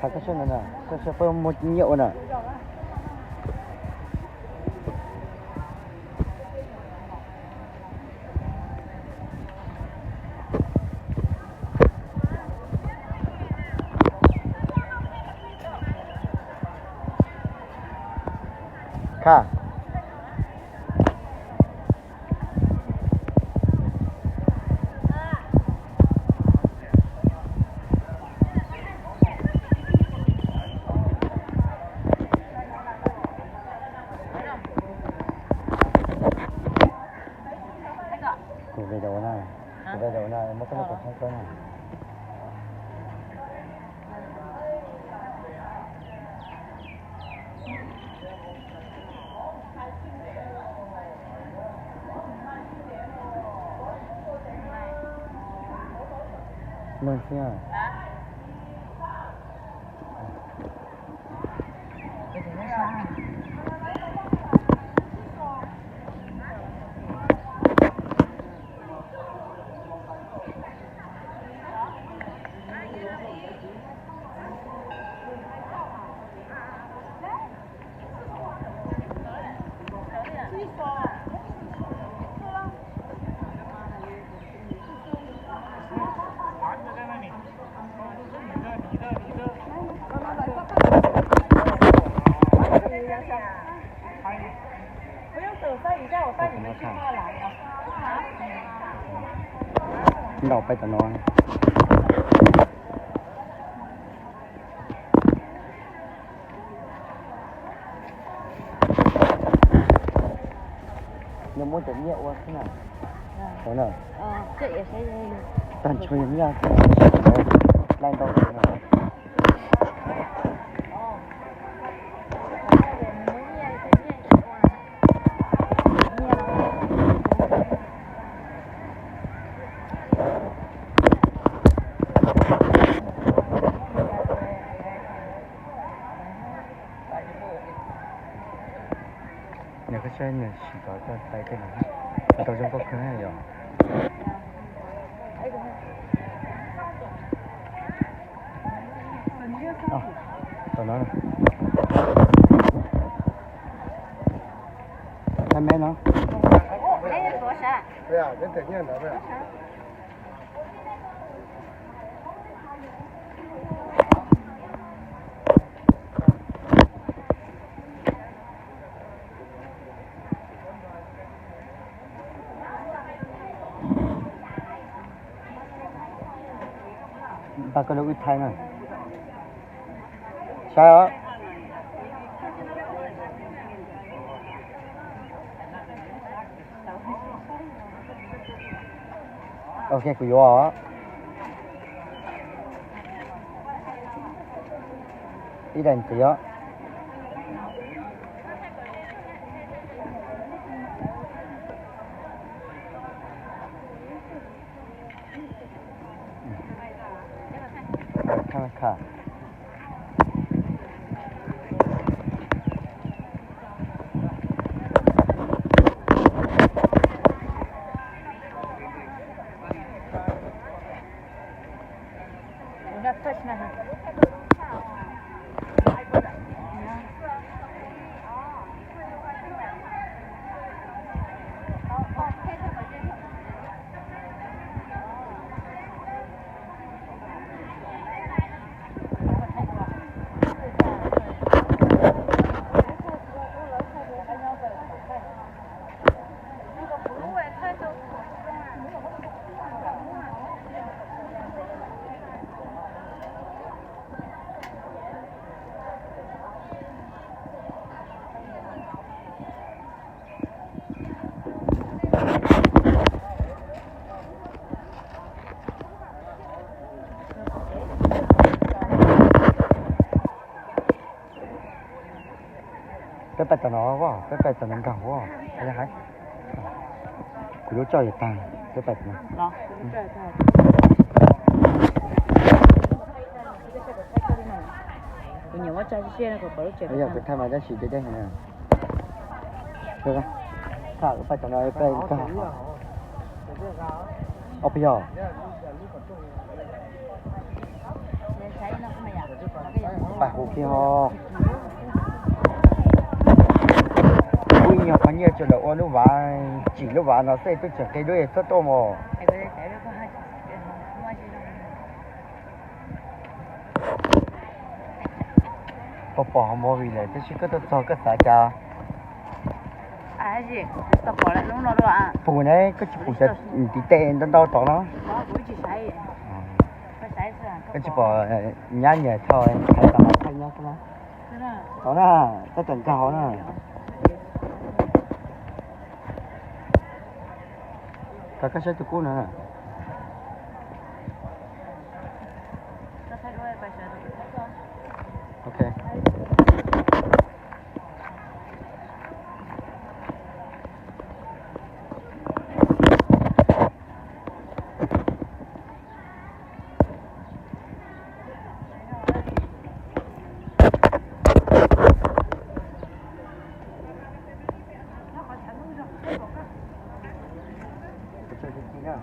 Koj saib no na, koj saib puas muaj nyiaj ua na. Kha. Kuv video na, kuv video na, muab koj lub kua txob koj na. Leej xwb. Ntaus peb cov no. Nws muab cov nyiaj ua xwb na. Tag nrho yog nyiaj, laij ntau na. Nws koj saib nws sim tov coj tais tej no, tau zoo nkauj kawg yom. Tau no. Thaij me no. Npaj koj lub wb thaij na. Saib os. Ok, kuv yuav os. Ib daim ntxiv os. Peb pais tom no, peb pais tom no nkag os. Kuv lub coj yuav tag, peb pais tom no. Kuv thaij mas tab sis deb deb heev na. Thaij kuv pais tom no peb nkag. Ob peb yog. Pais hu kiag ho. Kuj ib nyuag qhov nyiaj tsuas lam ua lub vav, tsim lub vav no xwb twb tseem qia dua txhob tuaj mus. Koj pom movie lawm tab sis koj tuaj txog koj xav cas? Pum ne, koj tsis pum cov ntiv tes ntau ntau tod no? Koj tsis pom nyab nyias tho, hais tau mas thaij nyab xwb na. Tod na, koj tawm nkag hauv na. Koj, koj saib tus kub no. Ok. Tus tswv tus ci na.